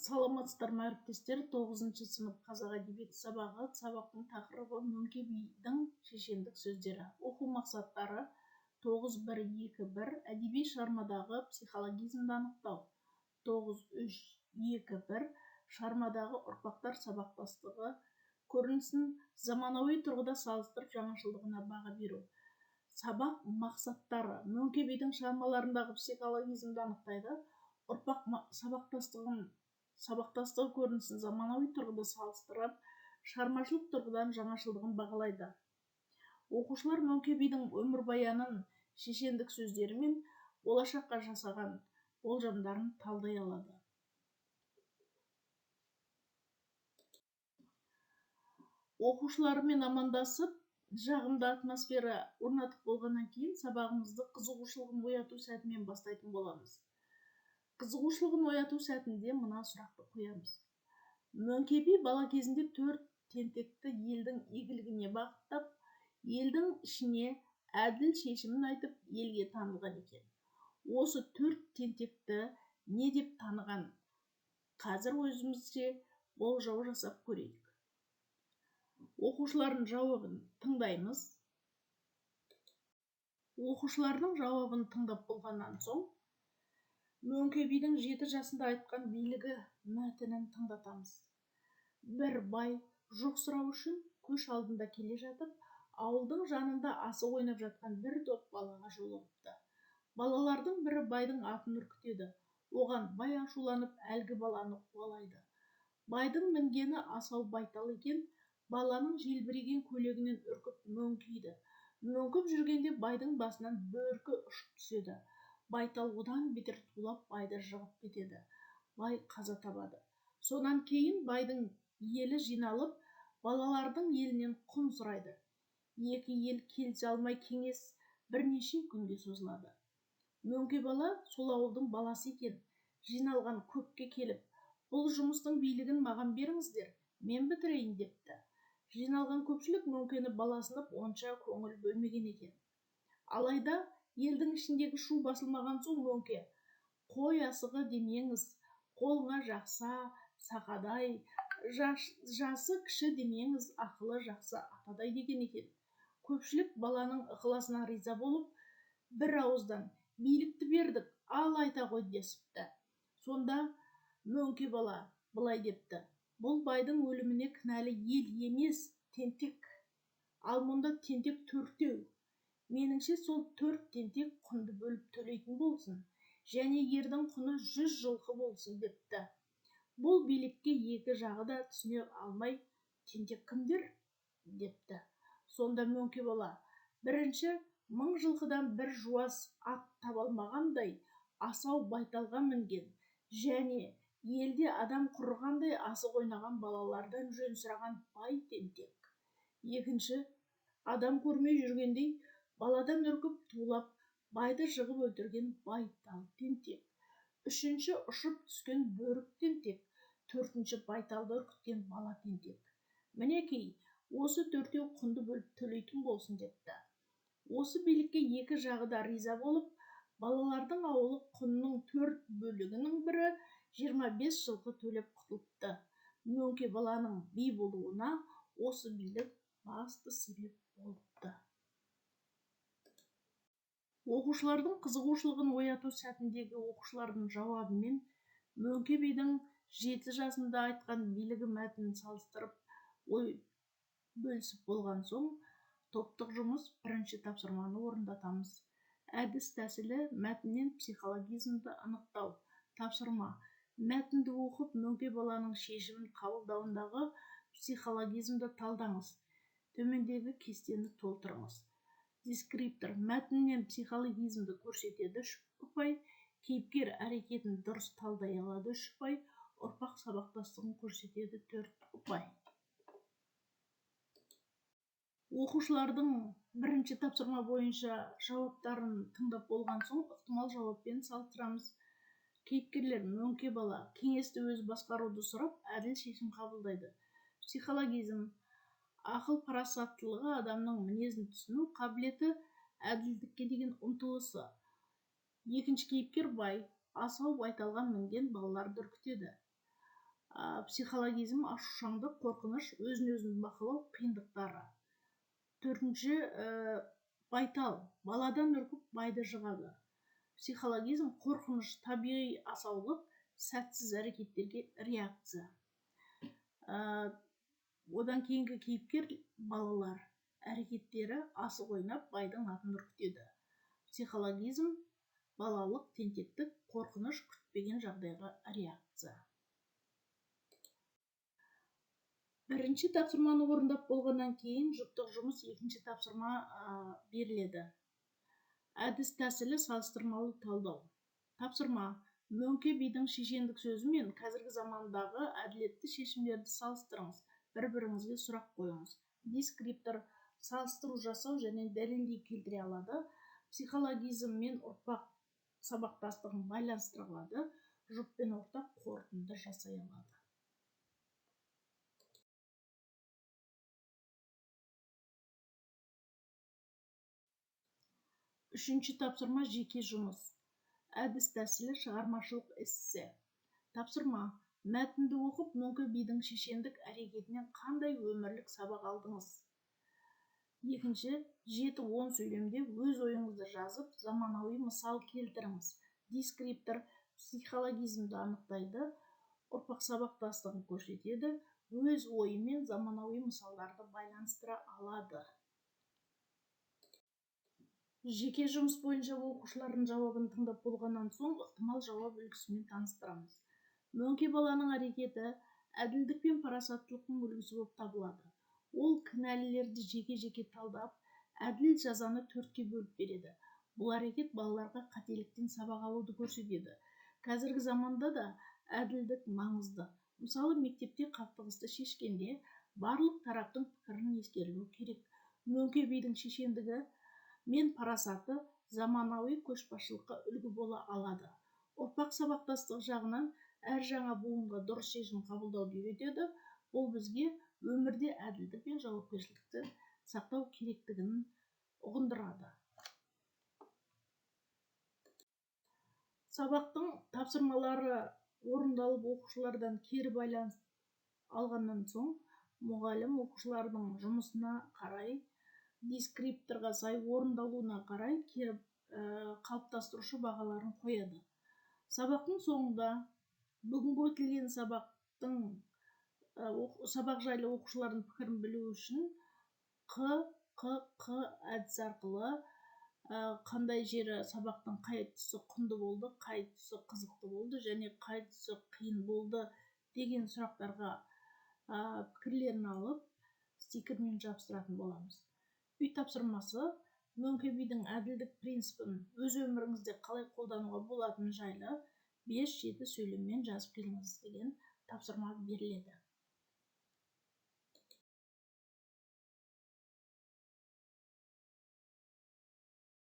Саламатсыздар ма, әріптестер! Тоғызыншы сынып, қазақ әдебиеті сабағы. Сабақтың тақырыбы: Мөңке бидің шешендік сөздері. Оқу мақсаттары: 9.1.2.1 Әдеби шығармадағы психологизмді анықтау. 9.3.2.1 Шығармадағы ұрпақтар сабақтастығы көрінісін заманауи тұрғыда салыстырып, жаңашылдығына баға беру. Сабақ мақсаттары: Мөңке бидің шығармаларындағы психологизмді анықтайды, ұрпақ сабақтастығы көрінісін заманауи тұрғыда салыстырып, шығармашылық тұрғыдан жаңашылдығын бағалайды. Оқушылар Мөңке бидің өмірбаянын, шешендік сөздері мен болашаққа жасаған болжамдарын талдай алады. Оқушылармен амандасып, жағымды атмосфера орнатып болғаннан кейін, сабағымызды қызығушылығын ояту сәтімен бастайтын боламыз. Қызығушылығын ояту сәтінде мына сұрақты қоямыз: Мөңке би бала кезінде төрт тентекті елдің игілігіне бағыттап, елдің ішіне әділ шешімін айтып, елге танылған екен. Осы төрт тентекті не деп таныған? Қазір өзімізше болжау жасап көрейік. Оқушылардың жауабын тыңдаймыз. Оқушылардың жауабын тыңдап болғаннан соң, Мөңке бидің 7 жасында айтқан билігі мәтінін тыңдатамыз. Бір бай жоқ сұрау үшін көш алдында келе жатып, ауылдың жанында асық ойнап жатқан бір топ балаға жолығыпты. Балалардың бірі байдың атын үркітеді. Оған бай ашуланып, әлгі баланы қуалайды. Байдың мінгені асау байтал екен. Баланың желбіреген көйлегінен үркіп мөңкиді. Мөңкіп жүргенде байдың басынан бөркі ұшып түседі. Байтал одан бетер тулап, байды жығып кетеді. Бай қаза табады. Сонан кейін байдың елі жиналып, балалардың елінен құн сұрайды. Екі ел келісе алмай, кеңес бірнеше күнге созылады. Мөңке бала сол ауылдың баласы екен. Жиналған көпке келіп: «Бұл жұмыстың билігін маған беріңіздер, мен бітірейін», – депті. Жиналған көпшілік Мөңкені баласынып, онша көңіл бөлмеген екен. Алайда елдің ішіндегі шу басылмаған соң, Мөңке: «Қой асығы демеңіз, қолыңа жақса сақадай, жасы кіші демеңіз, ақылы жақсы атадай», – деген екен. Көпшілік баланың ықыласына риза болып, бір ауыздан: «Билікті бердік, ал айта ғой», – десіпті. Сонда Мөңке бала былай депті: «Бұл байдың өліміне кінәлі ел емес, тентек. Ал мұнда тентек төртеу. Меніңше, сол төрт тентек құнды бөліп төлейтін болсын және ердің құны 100 жылқы болсын», – депті. Бұл билікке екі жағы да түсіне алмай: «Тентек кімдер?» – депті. Сонда Мөңке бала: «Бірінші, 1000 жылқыдан бір жуас ат таба алмағандай асау байталға мінген және елде адам құрығандай асық ойнаған балалардан жөн сұраған бай тентек. Екінші, адам көрмей жүргендей баладан үркіп тулап, байды жығып өлтірген байтал тентек. Үшінші, ұшып түскен бөрік тентек. Төртінші, байталды үркіткен бала тентек. Мінекей, осы төртеу құнды бөліп төлейтін болсын», – депті. Осы билікке екі жағы да риза болып, балалардың ауылы құнның төрт бөлігінің бірі, 25 жылқы төлеп құтылыпты. Мөңке баланың би болуына осы билік басты себеп болыпты. Оқушылардың қызығушылығын ояту сәтіндегі оқушылардың жауабымен Мөңке бидің 7 жасында айтқан билігі мәтінін салыстырып, ой бөлісіп болған соң, топтық жұмыс бірінші тапсырманы орындатамыз. Әдіс тәсілі: мәтіннен психологизмді анықтау. Тапсырма: мәтінді оқып, Мөңке баланың шешімін қабылдауындағы психологизмді талдаңыз. Төмендегі кестені толтырыңыз. Дескриптор: мәтіннен психологизмді көрсетеді, 3 ұпай; кейіпкер әрекетін дұрыс талдай алады, 3 ұпай; ұрпақ сабақтастығын көрсетеді, 4 ұпай. Оқушылардың бірінші тапсырма бойынша жауаптарын тыңдап болған соң, ықтимал жауаппен салыстырамыз. Кейіпкерлер: Мөңке бала кеңесті өзі басқаруды сұрап, әділ шешім қабылдайды. Психологизм: ақыл парасаттылығы, адамның мінезін түсіну қабілеті, әділдікке деген ұмтылысы. Екінші кейіпкер бай, асау байталға мінген балаларды үркітеді. Психологизм ашушаңдық, қорқыныш, өзін-өзін бақылау қиындықтары. Төртінші, байтал, баладан үркіп байды жығады. Психологизм қорқыныш, табиғи асаулық, сәтсіз әрекеттерге реакция. Одан кейінгі кейіпкер балалар, әрекеттері асық ойнап байдың атын үркітеді. Психологизм балалық, тентектік, қорқыныш, күтпеген жағдайға реакция. Бірінші тапсырманы орындап болғаннан кейін жұптық жұмыс екінші тапсырма беріледі. Әдіс тәсілі салыстырмалы талдау. Тапсырма: Мөңке бидің шешендік сөзі мен қазіргі замандағы әділетті шешімдерді салыстырыңыз, бір-біріңізге сұрақ қойыңыз. Дескриптор салыстыру жасау және дәлелдей келтіре алады. Психологизм мен ұрпақ сабақтастығын байланыстыра алады. Жұппен ортақ қорытынды жасай алады. Үшінші тапсырма жеке жұмыс. Әдіс тәсілі шығармашылық эссе. Тапсырма: мәтінді оқып, Мөңке бидің шешендік әрекетінен қандай өмірлік сабақ алдыңыз? Екінші, 7-10 сөйлемде өз ойыңызды жазып, заманауи мысал келтіріңіз. Дескриптор психологизмді анықтайды, ұрпақ сабақтастығын көрсетеді, өз ойымен заманауи мысалдарды байланыстыра алады. Жеке жұмыс бойынша оқушылардың жауабын тыңдап болғаннан соң ықтимал жауап үлгісімен таныстырамыз. Мөңке баланың әрекеті әділдік пен парасаттылықтың үлгісі болып табылады. Ол кінәлілерді жеке-жеке талдап, әділ жазаны 4-ке бөліп береді. Бұл әрекет балаларға қателіктен сабақ алуды көрсетеді. Қазіргі заманда да әділдік маңызды. Мысалы, мектепте қақтығысты шешкенде барлық тараптың пікірін ескерілуі керек. Мөңке бидің шешендігі мен парасаты заманауи көшбасшылыққа үлгі бола алады. Ұрпақ сабақтастығы жағынан әр жаңа буынға дұрыс шешім қабылдауды үйретеді. Бұл бізге өмірде әділдік пен жауапкершілікті сақтау керектігін ұғындырады. Сабақтың тапсырмалары орындалып, оқушылардан кері байланыс алғаннан соң мұғалім оқушылардың жұмысына қарай, дескрипторға сай орындалуына қарай кері қалыптастырушы бағаларын қояды. Сабақтың соңында бүгінгі өтілген сабақ жайлы оқушылардың пікірін білу үшін Қ, Қ, Қ әдісі арқылы қандай жері сабақтың қай тұсы құнды болды, қай тұсы қызықты болды және қай тұсы қиын болды деген сұрақтарға пікірлерін алып, стикермен жабыстыратын боламыз. Үй тапсырмасы: Мөңке бидің әділдік принципін өз өміріңізде қалай қолдануға болатыны жайлы 5-7 сөйлеммен жазып келіңіз деген тапсырма беріледі.